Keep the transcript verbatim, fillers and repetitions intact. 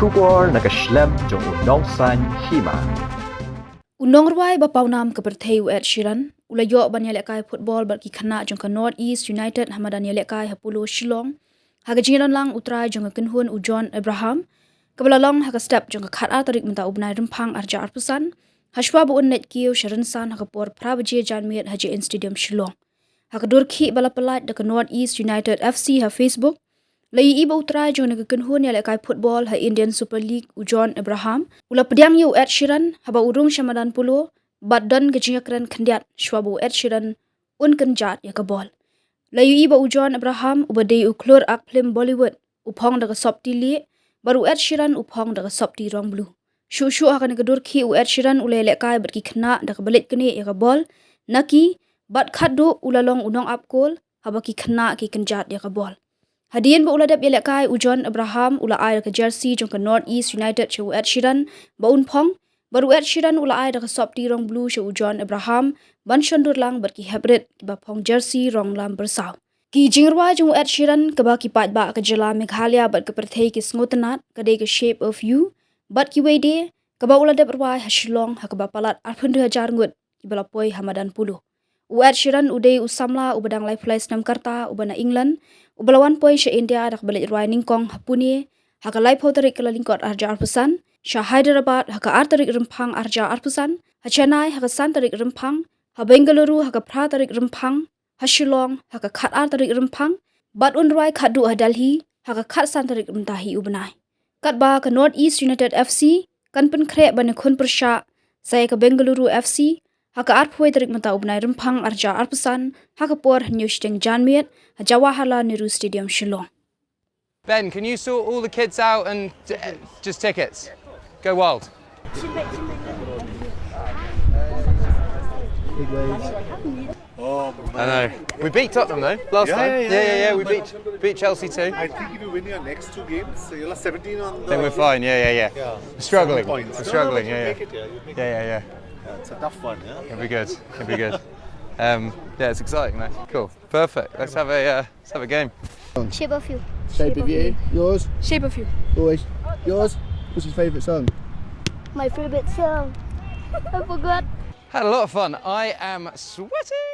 Khubor na ka shlem jong u nongsaiñ hima. U nongrwai ba pawnam ka pyrthei u Ed Sheeran u la ïoh ban ïalehkai football bad ki khynnah jong ka North East United ha madan ïalehkai ha Polo Shillong ha ka jingdon lang u trai jong ka kynhun u John Abraham, kaba la long ha ka step jong ka khatar tarik mynta u bnai Rymphang arhajar arphew san, hashwa ba un leit kiew sha rynsan ha ka por phra baje janmiet ha J N Stadium Shillong. Ha ka dur khih ba la pyllait da ka North East United F C ha Facebook, la ïohi ba u trai jong ka kynhun ïalehkai football ha Indian Super League u John Abraham u la pdiang ïa u Ed Sheeran haba u rung sha madan Polo bad don ka jingïakren khyndiat shwa ba u Ed Sheeran un kynjat ïa ka bol. La ïohi ba u John Abraham uba dei u khlur ak phlim Bollywood u phong da ka sopti lieh, bad u Ed Sheeran u phong da ka sopti rong blue. Shuh shuh ha kane ka dur khih u Ed Sheeran u la ïalehkai bad ki khynnah da kaba leit knieh ïa ka bol na ki, bad khatduh u la long u nongap kol haba ki khynnah ki kynjat ïa ka bol. Hadien ba u la dep ïalehkai u John Abraham u la ai da ka jersey jong ka North East United sha u Ed Sheeran ba un phong, bad u Ed Sheeran u la ai da ka sopti rong blue sha u John Abraham ban shon dur lang bad ki heprit kiba phong jersey rong lam byrsaw. Ki jingrwai jong u Ed Sheeran kaba ki paidbah ka jylla Meghalaya bad ka pyrthei ki sngewtynnad ka dei ka Shape of You bad kiwei de kaba u la dep rwai ha Shillong ha kaba palat arphew hajar ngut kiba la poi ha madan Polo. U Ed Sheeran u dei u samla uba dang laiphew lai snem ka rta uba na England, uba la wan poi sha India da kaba leit rwai nyngkong ha Pune ha ka laiphew tarik Kyllalyngkot arhajar arphew san, sha Hyderabad ha ka ar tarik Rymphang arhajar arphew san, ha Chennai ha ka san tarik Rymphang, ha Bengaluru ha ka phra tarik Rymphang, ha Shillong ha ka khatar tarik Rymphang, bad un rwai khatduh ha Delhi ha ka khatsan tarik mynta hi u bnai. Katba ka North East United F C kan pynkhreh ban ïakhun pyrshah sa ïa ka Bengaluru F C ha ka arphew tarik mynta u bnai Rymphang arhajar arphew san ha ka por hynñiew shiteng janmiet ha Jawaharlal Nehru Stadium Shillong. Ben, can you sort all the kids out and uh, just tickets? Go wild. Big waves. Oh, I know. We beat Tottenham though last Yeah, time. yeah, Yeah, yeah, yeah, yeah. we We beat. beat Chelsea too. I think if you win your next two games, so you'll have seventeen on the. Then we're fine. Yeah, yeah, yeah. Yeah. We're struggling. Points. We're No, no, struggling. but Yeah, you yeah. Make it, yeah. You make Yeah, yeah, yeah. Yeah, it's a tough one. Yeah. It'll be good. It'll be good. Um, yeah, it's exciting, man. Cool. Perfect. Let's have a uh, let's have a game. Shape of You. Shape of You. Yours? Shape of You. Always. Yours? What's your favourite song? My favorite song. I forgot. Had a lot of fun. I am sweating.